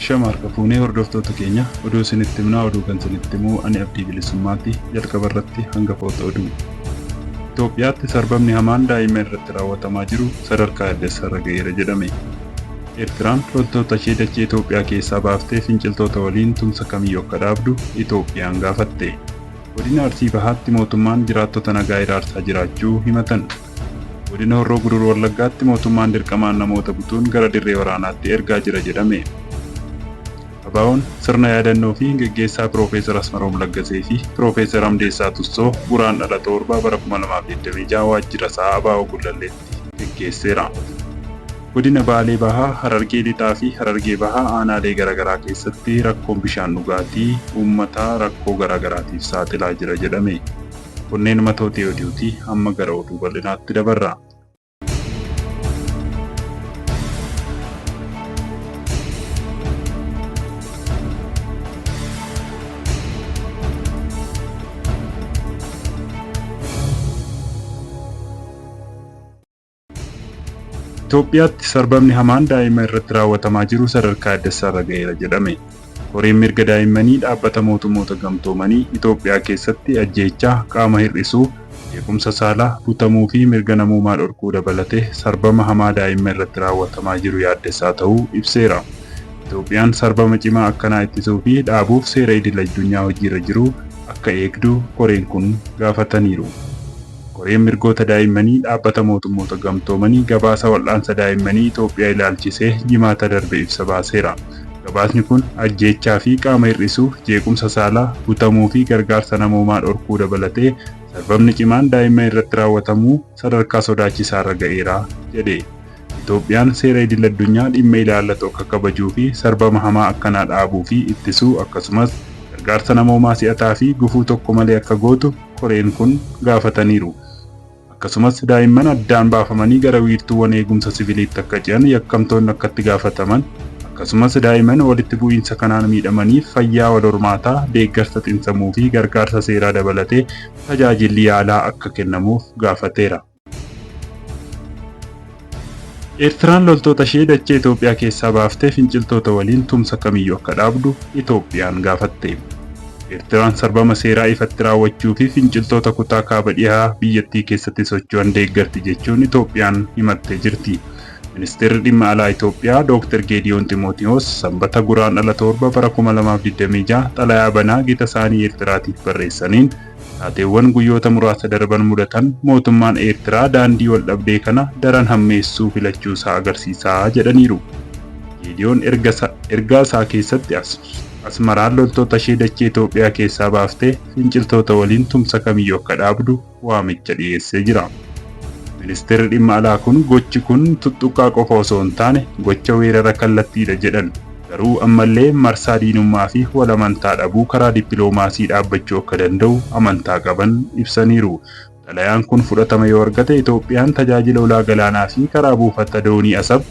Ashama harka fuunee hordoftoota keenya oduu isinitti himnaa oduu kan isinitti himuu ani Abdii Bilisummaati jalqaba irratti hangafoota oduu. Itoophiyaatti sarbamni hamaan daa'imman irratti raawwatamaa jiru sadarkaa yaaddessaarra ga'eera jedhame. Eertiraan loltoota ishee dachee Itoophiyaa keessaa baaftee finciltoota waliin tumsa kamiyyuu akka dhaabdu Itoophiyaan gaafatte. Godina Arsii Bahaatti mootummaan jiraattota nagaa hiraarsaa jiraachuu himatan. Godina Horroo Guduruu Wallaggaatti mootummaan dirqamaan namoota butuun gara dirree waraanaatti ergaa jira jedhame. ABOn sirna yaadannoo fi geggeessaa Piroofeesar Asmaroom Laggasee fi Piroofeesar Hamdeessaa Tussoo Guraandhala 7 bara 2026 waajjirasaa ABO Gullalleetti geggeesseera. Godina Baalee Bahaa, Harargee Lixaa fi Harargee Bahaa aanaalee garaagaraa keessatti rakkoon bishaan dhugaatii uummata rakkoo garaagaraatiif saaxilaa jira jedhame. Kunneen matoota oduuti amma gara oduu bal'inaatti dabarra. Itoophiyaatti sarbamni hamaan daa'imman irratti raawwatamaa jiru sadarkaa yaaddessaarra ga'eera jedhame. Koreen mirga daa'immanii dhaabbata mootummoota gamtoomanii Itoophiyaa keessatti ajjeechaa, qaama hir'isuu, jeequmsa saalaa, butamuu fi mirga namoomaa dhorkuu dabalatee sarbama hamaa daa'imman irratti raawwatamaa jiru yaaddessaa ta'uu ibseera. Itoophiyaan sarbama cimaa akkanaa ittisuu fi dhaabuuf seera idil addunyaa hojiirra jiru akka eegdu koreen kun gaafataniiru. Koreen mirgoota daa'immanii dhaabbata mootummoota gamtoomanii gabaasa wal'aansa daa'immanii Itoophiyaa ilaalchisee Jimaata darbe ibsa baaseera. Gabaasni kun ajjeechaa fi qaama hir'isuu, jeequmsa saalaa, butamuu fi gargaarsa namoomaa dhorkuu dabalatee sarbamni cimaan daa'imman irratti raawwatamuu sadarkaa sodaachisaarra ga'eera jedhe. Itoophiyaan seera idil addunyaa dhimma ilaallatu akka kabajuu fi sarbama hamaa akkanaa dhaabuu fi ittisuu akkasumas gargaarsa namoomaa si'ataa fi gufuu tokko malee akka gootu koreen kun gaafataniiru. Akkasumas daa'imman addaan baafamanii gara wiirtuuwwan eegumsa siviliitti akka ce'an yakkamtoonni akka itti gaafataman akkasumas daa'imman walitti bu'iinsa kanaan miidhamaniif fayyaa wal hormaataa, deeggarsa xinsammuu fi gargaarsa seeraa dabalatee tajaajilli yaalaa akka kennamuuf gaafateera. Eertiraan loltoota ishee dachee Itoophiyaa keessaa baaftee finciltoota waliin tumsa kamiyyuu akka dhaabdu Itoophiyaan gaafatte. Eertiraan sarbama seeraa ifatti raawwachuu fi finciltoota kutaa kaaba dhihaa biyyattii keessatti socho'an deeggarti jechuun Itoophiyaan himattee jirti. Ministeerri Dhimma Alaa Itoophiyaa Dooktar Geediyoon Ximootiwoos Sanbata Guraandhala 7 bara 2026 xalayaa banaa gita isaanii Eertiraatiif barreessaniin Taateewwan guyyoota muraasa darban mudatan mootummaan Eertiraa daandii waldhabdee kana daran hammeessuu filachuusaa agarsiisa jedhaniiru. Geediyoon ergaa isaa keessatti Asmaraan loltootashee dachee Itoophiyaa keessaa baaftee finciltoota waliin tumsa kamiyyuu akka dhaabdu waamicha dhiyeessee jira. Ministeerri Dhimma Alaa kun gochi kun tuttuqqaa qofa osoo hin taane gocha weerara kallattiidha jedhan. Garuu ammallee marsaa diinummaa fi wal amantaa dhabuu karaa dippiloomaasii dhaabbachuu akka danda'u amantaa qaban ibsaniiru. Xalayaan kun fudhatama yoo argate Itoophiyaan tajaajila ulaa galaanaa fi karaa buufata doonii Asab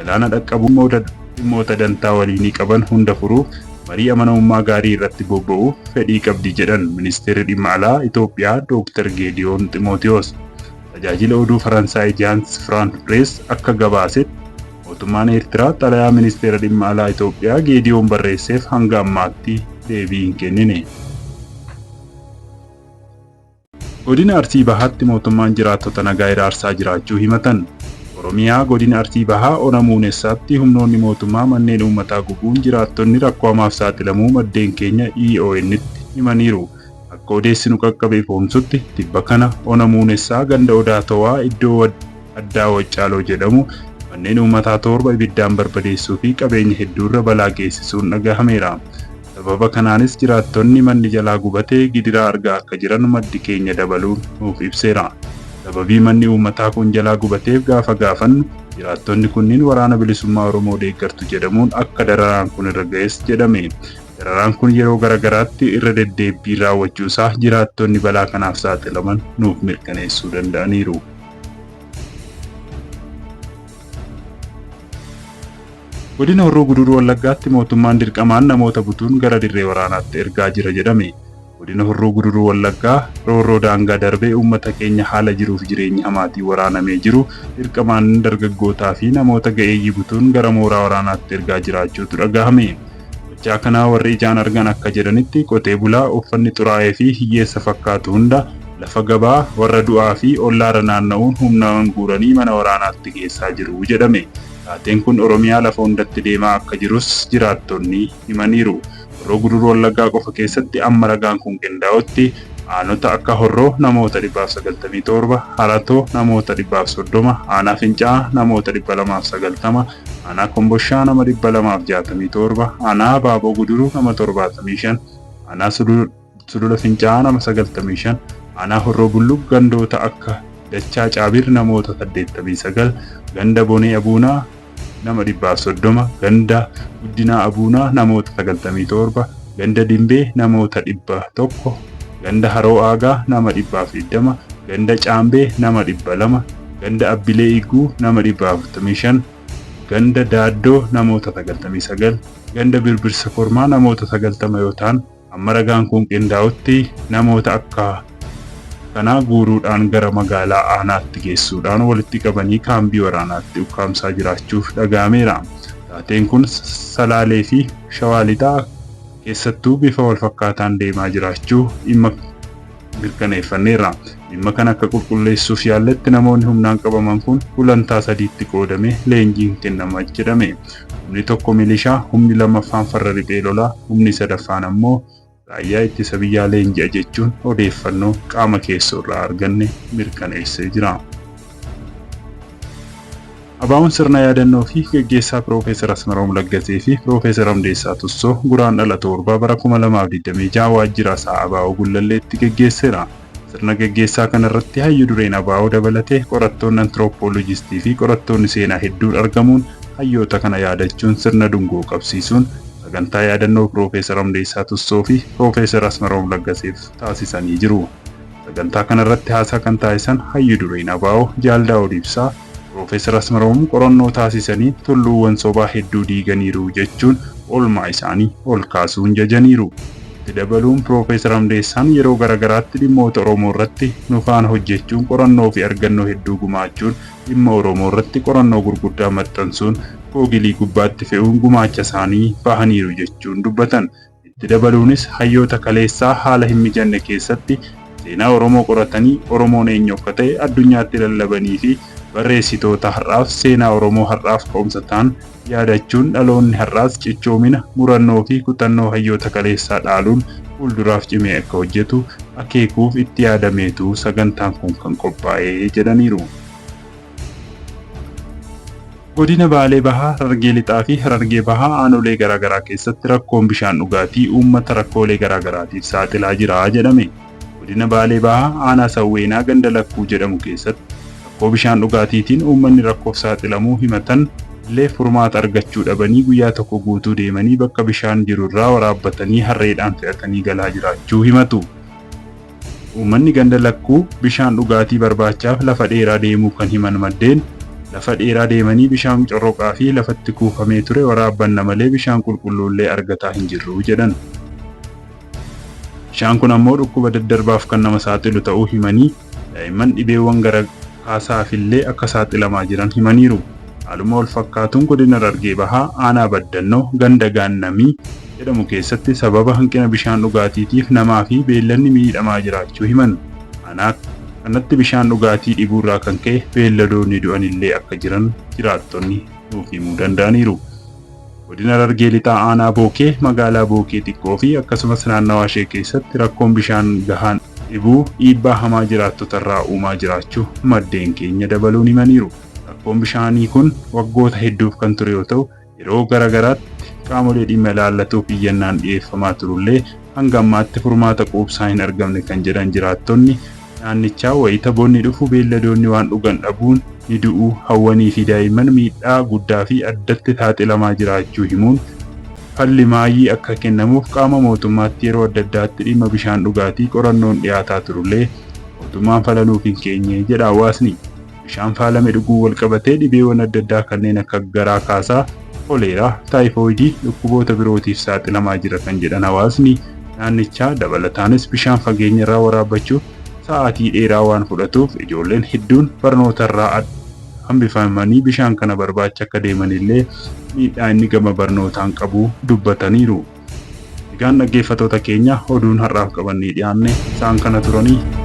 galaana dhaqqabuu dhimmoota dantaa waliinii qaban hunda furuuf marii amanamummaa gaarii irratti bobba'uuf fedhii qabdi jedhan Ministeerri Dhimma Alaa Itoophiyaa Dooktar Geediyoon Ximootiyoos. Tajaajila oduu Faransaay Jaans Firaans Pirees akka gabaasetti mootummaan Eertiraa xalayaa Ministeera Dhimma Alaa Itoophiyaa Geediyoon barreesseef hanga ammaatti deebii hin kennine. Godina Arsii Bahaatti mootummaan jiraattota nagaa hiraarsaa jiraachuu himatan. Oromiyaa Godina Arsii Bahaa Ona Muunessaatti humnoonni mootummaa manneen uummataa gubuun jiraattonni rakkoo hamaaf saaxilamuu maddeen keenya EON'tti himaniiru. Akka odeessi nu qaqqabe ifoomsutti, tibba kana Ona Muunessaa ganda Odaa Towaa iddoo addaa Waccaaloo jedhamu manneen uummataa 7 ibiddaan barbadeessuu fi qabeenya hedduurra balaa geessisuun dhagahameera. Sababa kanaanis jiraattonni manni jalaa gubate gidiraa argaa akka jiran maddi keenya dabaluun nuuf ibseera. Sababii manni uummataa kun jalaa gubateef gaafa gaafannu jiraattonni kunniin Waraana Bilisummaa Oromoo deeggartu jedhamuun akka dararaan kun irra ga'es jedhame. Dararaan kun yeroo gara garaatti irra deddeebbiin raawwachuusaa jiraattonni balaa kanaaf saaxilaman nuuf mirkaneessuu danda'aniiru. Godina Horroo Guduruu Wallaggaatti mootummaan dirqamaan namoota butuun gara dirree waraanaatti ergaa jira jedhame. Godina Horroo Guduruu Wallaggaa roorroo daangaa darbee uummata keenya haala jiruuf jireenya hamaatiin waraanamee jiru dirqamaan dargaggootaa fi namoota ga'eeyyii butuun gara mooraa waraanaatti ergaa jiraachuutu dhagahame. Gochaa kanaa warri ijaan argan akka jedhanitti qotee bulaa uffanni xuraa'ee fi hiyyeessa fakkaatu hunda lafa gabaa warra du'aa fi ollaarra naanna'uun humnaan guuranii mana waraanaatti geessaa jiru jedhame. Taateen kun Oromiyaa lafa hundatti deemaa akka jirus jiraattonni himaniiru. Horroo Guduruu Wallaggaa qofa keessatti amma ragaan kun qindaa'utti aanota akka Horroo namoota 197, Haratoo namoota 130, Aanaa Fincaa'aa namoota 290, Aanaa Komboshaa nama 267, Aanaa Baaboo Guduruu nama 75, Aanaa Sulula Fincaa'aa nama 95, Aanaa Horroo Bulluq gandoota akka Dachaa Caabir namoota 89, ganda Bonee Abuunaa nama 130, ganda Guddinaa Abuunaa namoota 97, ganda Dimbee namoota 100, ganda Haroo Aagaa nama 120, ganda Caambee nama 200, ganda Abbilee Igguu nama 145, ganda Daaddoo namoota 99, ganda Birbirsa Kormaa namoota 90 yoo ta'an, amma ragaan kun qindaa'utti namoota akka kanaa guuruudhaan gara magaalaa aanaatti geessuudhaan walitti qabanii kaambii waraanaatti ukkaamsaa jiraachuuf dhaga'ameera. Taateen kun Salaalee fi Shawaa Lixaa keessattuu bifa walfakkaataan deemaa jiraachuu dhimma mirkaneeffanneerra. Dhimma kana akka qulqulleessuuf yaalletti namoonni humnaan qabaman kun gulantaa sadiitti qoodamee leenjiin kennama jedhame. Humni tokko milishaa, humni lammaffaan farra riphee lolaa, humni sadaffaan ammoo raayyaa ittisa biyyaa leenji'a jechuun odeeffannoo qaama keessoo irraa arganne mirkaneessee jira. ABO'n sirna yaadannoo fi geggeessaa Piroofeesar Asmaroom Laggasee fi Piroofeesar Hamdeessaa Tussoo Guraandhala 7 bara 2026 waajjira isaa ABO Gullalleetti geggeesseera. Sirna geggeessaa kanarratti hayyu dureen ABO dabalatee qorattoonni antiroopoolojistii fi qorattoonni seenaa hedduun argamuun hayyoota kana yaadachuun sirna dungoo qabsiisuun sagantaa yaadannoo Piroofeesar Hamdeessaa Tussoo fi Piroofeesar Asmaroom Laggaseef taasisanii jiru. Sagantaa kanarratti haasaa kan taasisan hayyu dureen ABO Jaal Daawud Ibsaa, Piroofeesar Asmaroom qorannoo taasisaniin tulluuwwan sobaa hedduu diiganiiru jechuun oolmaa isaanii ol kaasuun jajaniiru. Itti dabaluun Piroofeesar Hamdeessaan yeroo garagaraatti dhimmoota Oromoo irratti nu faana hojjechuun qorannoo fi argannoo hedduu gumaachuun dhimma Oromoo irratti qorannoo gurguddaa maxxansuun googilii gubbaatti fe'uun gumaacha isaanii bahaniiru jechuun dubbatan. Itti dabaluunis hayyoota kaleessaa haala hin mijanne keessatti seenaa Oromoo qoratanii Oromoon eenyu akka ta'e addunyaatti lallabanii fi barreessitoota har'aaf seenaa Oromoo har'aaf ka'umsa ta'an yaadachuun dhaloonni har'aas cichoomina, murannoo fi kutannoo hayyoota kaleessaa dhaaluun fuulduraaf cimee akka hojjetu akeekuuf itti yaadameetu sagantaan kun kan qophaa'e jedhaniiru. Godina Baalee Bahaa, Harargee Lixaa fi Harargee Bahaa aanolee garaagaraa keessatti rakkoon bishaan dhugaatii uummata rakkoolee garaagaraatiif saaxilaa jira jedhame. Godina Baalee Bahaa aanaa Sawweenaa ganda Lakkuu jedhamu keessatti rakkoo bishaan dhugaatiitiin uummanni rakkoof saaxilamuu himatan illee furmaata argachuu dhabanii guyyaa tokko guutuu deemanii bakka bishaan jiru irraa waraabbatanii harreedhaan fe'atanii galaa jiraachuu himatu. Uummanni ganda Lakkuu bishaan dhugaatii barbaachaaf lafa dheeraa deemuu kan himan maddeen, lafa dheeraa deemanii bishaan corroqaa fi lafatti kuufamee ture waraabbanna malee bishaan qulqulluullee argataa hin jirru jedhan. Bishaan kun ammoo dhukkuba daddarbaaf kan nama saaxilu ta'uu himanii, daa'imman dhibeewwan gara kaasaafillee akka saaxilamaa jiran himaniiru. Haaluma walfakkaatuun Godina Harargee Bahaa Aanaa Baddannoo ganda Gaannamii jedhamu keessatti sababa hanqina bishaan dhugaatiitiif namaa fi beelladni miidhamaa jiraachuu himan. Aanaa kanatti bishaan dhugaatii dhibuurraa kan ka'e beelladoonni du'anillee akka jiran jiraattonni nuuf himuu danda'aniiru. Godina Harargee Lixaa Aanaa Bookee magaalaa Bookee xiqqoo fi akkasumas naannawaa ishee keessatti rakkoon bishaan gahaan dhibuu dhiibbaa hamaa jiraattotarraa uumaa jiraachuu maddeen keenya dabaluun himaniiru. Rakkoon bishaanii kun waggoota hedduuf kan ture yoo ta'u, yeroo gara garaatti qaamolee dhimma ilaallatuuf iyyannaan dhiyeeffamaa turullee hanga ammaatti furmaata quubsaa hin argamne kan jedhan jiraattonni naannichaa wayita bonni dhufu beelladoonni waan dhugan dhabuun ni du'u, hawwanii fi daa'imman miidhaa guddaa fi addatti saaxilamaa jiraachuu himuun falli maayyii akka kennamuuf qaama mootummaatti yeroo adda addaatti dhimma bishaan dhugaatii qorannoon dhiyaataa turullee mootummaan fala nuuf hin keenye jedha hawaasni. Bishaan faalame dhuguun walqabatee dhibeewwan adda addaa kanneen akka garaa kaasaa, koleeraa, taayifooyidii, dhukkuboota birootiif saaxilamaa jira kan jedhan hawaasni naannichaa, dabalataanis bishaan fageenyarraa waraabbachuuf sa'aatii dheeraa waan fudhatuuf ijoolleen hedduun barnootarraa hambifamanii bishaan kana barbaacha akka deemanillee miidhaa inni gama barnootaan qabu dubbataniiru. Egaan dhaggeeffattoota keenya, oduun har'aaf qabannee dhiyaanne isaan kana turanii.